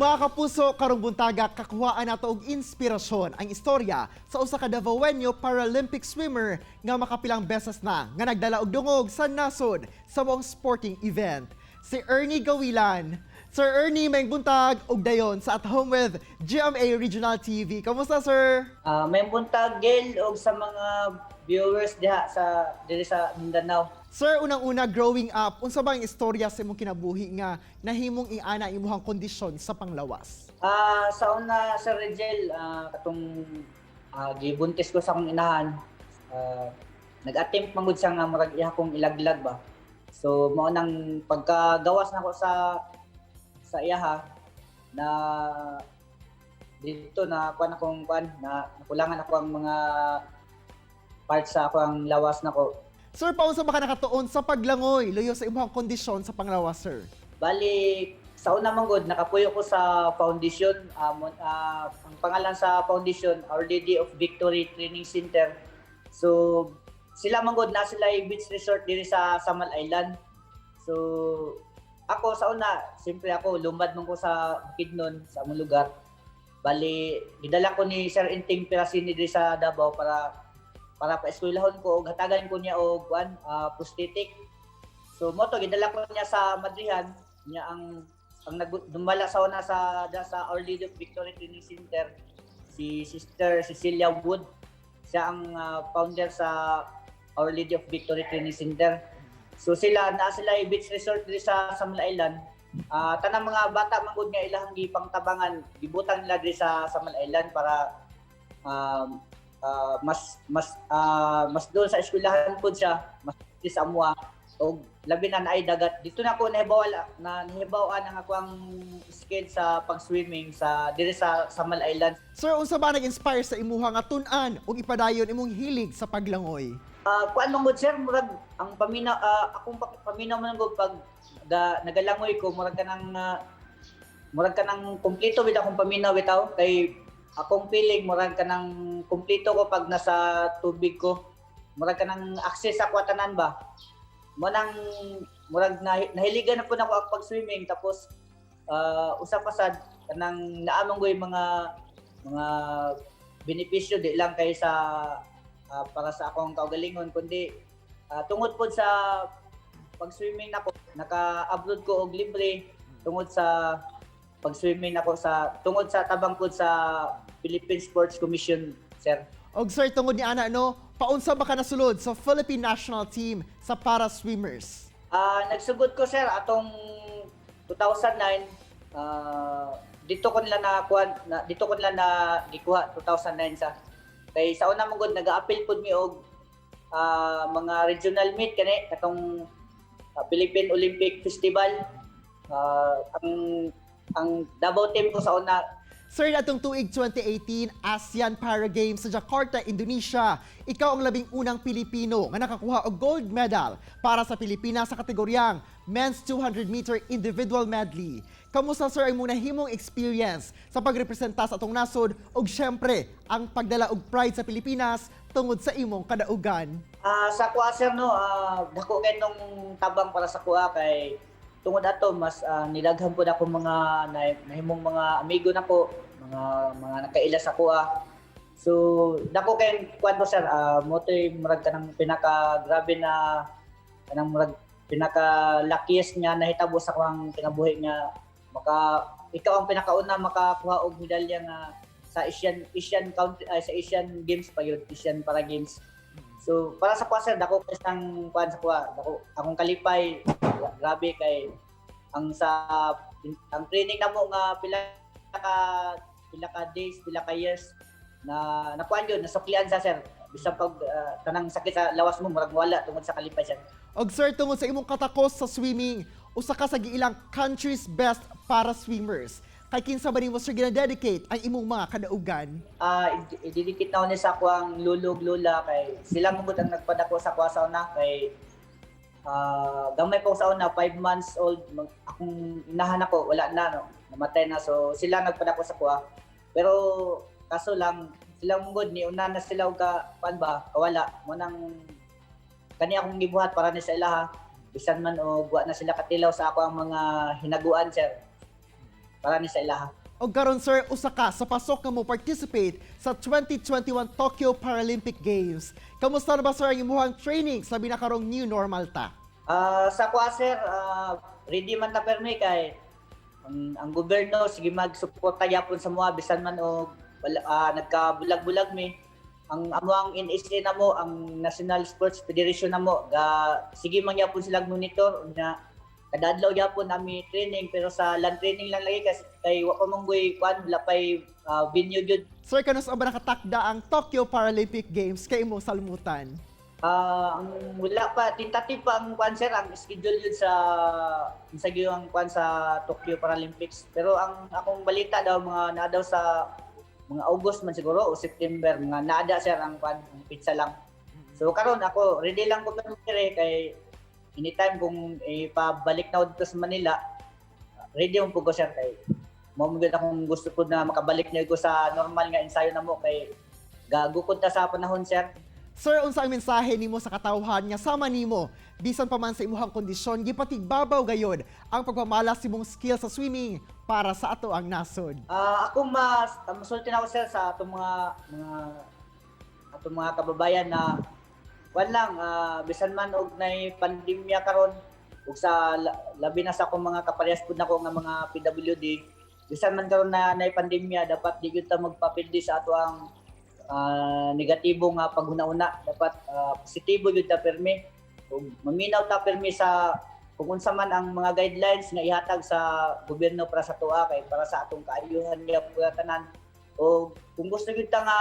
Mga kapuso, karong buntaga kakuhaan nato og inspirasyon ang istorya sa usa ka Davaoenyo Paralympic swimmer nga makapilang beses na nga nagdala og dungog sa nasod sa buong sporting event. Si Ernie Gawilan. Sir Ernie, maayong buntag og dayon sa At Home with GMA Regional TV. Kamusta, sir? Maayong buntag, Gel, og sa mga viewers diha sa diri sa Mindanao. Sir, unang-una, growing up, unsa ba ang istorya sa imong kinabuhi nga nahimong ingana ang imong kondisyon sa panglawas? Sa una, Sir Regel, katong gibuntis ko sa akong inahan, nag-attempt man gud siya nga murag iya akong ilaglag ba. So mao nang pagkagawas nako sa iyaha na dito na kuan akong kuan na nakulangan ako ang mga parts sa ako ang lawas nako. Sir, paunsa ba ka nakatuon sa paglangoy luyo sa imong kondisyon sa panglawas, sir? Bali, sa una man gud, nakapuyo ko sa foundation. Ang pangalan sa foundation, Our Lady of Victory Training Center. So, sila man gud, na sila yung beach resort diri sa Samal Island. So, ako sa una, siyempre ako, lumad man ko sa Bukidnon, sa among lugar. Bali, gidala ko ni Sir Inting Pirasini diri sa Davao para para pa-eskwelahon ko og hatagan ko niya og kuan, prosthetic. So mo to gidala ko niya sa Madrihan niya ang nagdumala sa una sa Our Lady of Victory Training Center, si Sister Cecilia Wood. Siya ang founder sa Our Lady of Victory Training Center. So sila naa sila yung beach resort diri sa Samal Island. Tanang mga bata man gud nga ilahang gipangtabangan, gibutang nila diri sa Samal Island para mas doon sa eskwelahan pud siya, mas di sa amua og labi na naay dagat dito na ako nahibaw na nahibaw-an ang akong skill sa pag-swimming sa diri sa Samal Island. Sir, unsa ba nag-inspire sa imuha nga tun-an ug ipadayon imong hilig sa paglangoy? Kuan man gud, sir, murag ang pamina akong paminaw man gud pag nagalangoy ko, murag kanang kumpleto bitaw akong paminaw bitaw, kay akong feeling murag kanang kumpleto ko pag nasa tubig ko, murag kanang access sa tanan ba. Mo nang murag nahiligan na pud ako ang pag-swimming. Tapos usa pa sad, kanang naamang ko yung mga benepisyo, di lang kay sa para sa akong kaugalingon, kundi tungod pod sa pag-swimming nako, naka-abroad ko og libre tungod sa pag-swimming nako, sa tungod sa tabang pod sa Philippine Sports Commission, sir. Og sir, tungod ni ana no, paunsa ba ka nasulod sa Philippine National Team sa para swimmers? Nagsugod ko, sir, atong 2009. Dito ko nila nakuha na, dito ko nila na gikuha 2009 sa kay sa una man gud nag-appeal pud mi og mga regional meet kani katong Philippine Olympic Festival. Ang Davao team ko sa una. Sir, atong tuig 2018 ASEAN Para Games sa Jakarta, Indonesia, ikaw ang 11 na Pilipino nga nakakuha og gold medal para sa Pilipinas sa kategoryang Men's 200 meter individual medley. Kamusta, sir, ang imong nahimong experience sa pagrepresenta sa atong nasod ug syempre ang pagdala og pride sa Pilipinas tungod sa imong kadaugan? Sa kuha, sir, no, dako kay nung tabang para sa kuha kay tungod ato mas nilaghan pud ako mga nahimong mga amigo nako, mga nakaila sa kuha. So dako kay kuan ko, sir, mo to'y murag kanang pinaka grabe na kanang murag pinaka luckiest nga nahitabo sa kuang kinabuhi nga maka ikaw ang pinakauna makakuha og medalya nga sa Asian Asian country ay, sa Asian Games pa yun, Asian Para Games. So para sa kuha, sir, dako kay sang kuan sa kuha, dako akong kalipay, grabe kay ang sa ang training namo nga pila ka days, pila ka years na nakuan yun, nasuklian sa, sir. Bisan pag tanang sakit sa lawas mo murag wala tungod sa kalipay, sir. Og sir, tungod sa imong katakos sa swimming, usa ka sa giilang country's best para swimmers. Kay kinsa ba nimo, sir, gina-dedicate ang imong mga kadaugan? I-dedicate na ko ni sa akuang lolo ug lola kay sila mo gud ang nagpadako sa kuha sa una kay gamay ko sa una, 5 months old, akong inahan ako wala na, no, namatay na. So sila nagpadako sa kuha, pero kaso lang sila mo gud ni una na sila og ka kuan ba, kawala. Mo nang kani akong gibuhat para ni sa ilaha, bisan man og wa na sila katilaw sa ako ang mga hinaguan, sir. Para ni sa ilaha. Og karon, sir, usa ka sa pasok nga mo participate sa 2021 Tokyo Paralympic Games. Kamusta na ba, sir, ang imuhang training sa na karong new normal ta? Sa kuha, sir, ready man ta permi kay ang gobyerno sige magsuporta gyapon sa mga bisan man og wala, nagkabulag-bulag mi. Ang amo ang NSA namo, ang National Sports Federation namo, ga sige man gyapon sila monitor na kada adlaw gyapon nami training, pero sa land training lang lagi kasi kay wa pa man goy kuan, wala pay venue gyud. Sir, kanus ba nakatakda ang Tokyo Paralympic Games kay imong salmutan? Ang wala pa, tentative pa ang kwan, sir, ang schedule yun sa gyud ang kwan sa Tokyo Paralympics. Pero ang akong balita daw, mga naa daw sa mga August man siguro o September, mga naada, sir, ang kwan, ang pizza lang. So karon ako ready lang ko pero kay anytime kung ipabalik na ko dito sa Manila, ready mo po ko, sir, kay mao man gyud akong gusto po na makabalik na ko sa normal nga ensayo na mo kay gagukod ta sa panahon, sir. Sir, unsa ang mensahe nimo sa katawhan nga sama nimo bisan pa man sa imuhang kondisyon gipatigbabaw gayod ang pagpamalas imong skill sa swimming para sa ato ang nasod? Ah, ako mas musulti na ako, sir, sa atong mga atong mga kababayan na wan lang, bisan man og nay pandemya karon ug sa labi na sa akong mga kaparehas pud nako nga mga PWD, bisan man karon na nay pandemya, dapat di gyud ta magpapildi sa ato ang negatibo nga paghuna-una. Dapat positibo gyud ta permi ug maminaw ta permi sa kung unsa man ang mga guidelines nga ihatag sa gobyerno para sa tuwa kay para sa atong kaayuhan niya tanan. O kung gusto gyud ta nga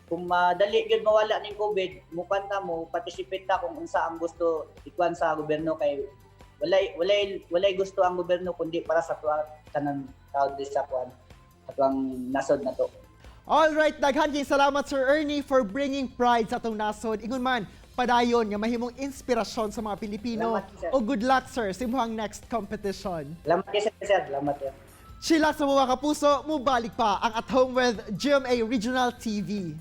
kung madali gyud mawala ning COVID, mukan ta, mo participate ta kung unsa ang gusto ikuan sa gobyerno kay walay gusto ang gobyerno kundi para sa tuwa tanan tao diri sa kuan, atuang nasod na to. All right, daghan kayong salamat, Sir Ernie, for bringing pride sa atong nasod. Ingon man, padayon nga mahimong inspirasyon sa mga Pilipino. Salamat, sir. O good luck, sir, sa imong next competition. Salamat kay sir, sir. Salamat, sir. Chillax sa mga kapuso, mubalik pa ang At Home with GMA Regional TV.